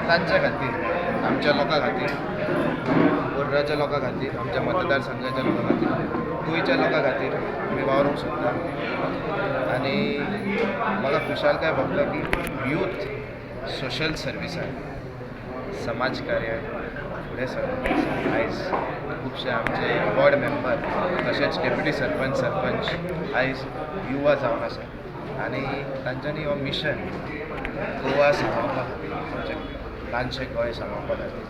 तांच्या खातीर, आमच्या लोकां खातीर, पर्राच्या लोकां खातीर, आमच्या मतदारसंघाच्या लोकां खातीर, गोंयच्या लोकां खातीर आमी वावरूंक सोदता. आनी म्हाका खुशालकाय भोगता की यूथ सोशल सर्विसान, समाज कार्यान फुडें सरून आसा. आयज खुबशे आमचे वॉर्ड मेंबर तशेंच डेप्युटी सरपंच, सरपंच आयज युवा जावन आसा आनी तांच्यांनी हो मिशन गोवा सांबाळपा खातीर, आमचें ल्हानशें गोंय सांबाळपा खातीर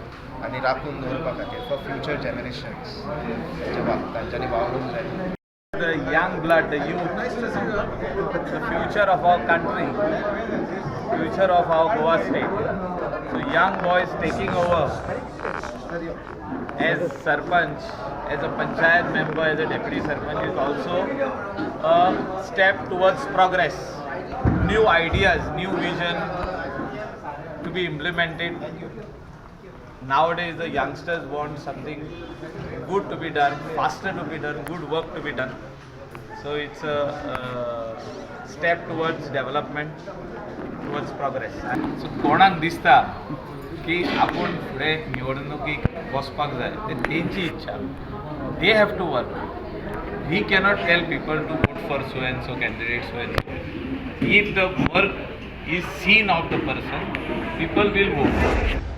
आनी राखून दवरपा खातीर फॉर फ्युचर जनरेशन्स तांच्यांनी वावरूंक जाय. The young blood, the youth, the future of our country, future of our Goa state. So young boys taking over as sarpanch, as a panchayat member, as a deputy sarpanch is also a step towards progress. New ideas, new vision to be implemented. Nowadays, the youngsters want something good to be done, faster to be done, good work to be done. So it's a step towards development, towards progress. So कोणाक दिसता की आपूण फुडें निवडणुकीक वचपाक जाय, ते तेंची इच्छा. They have to work. He cannot tell people to vote for so and so candidate, so and so. If the work is seen of the person, people will vote.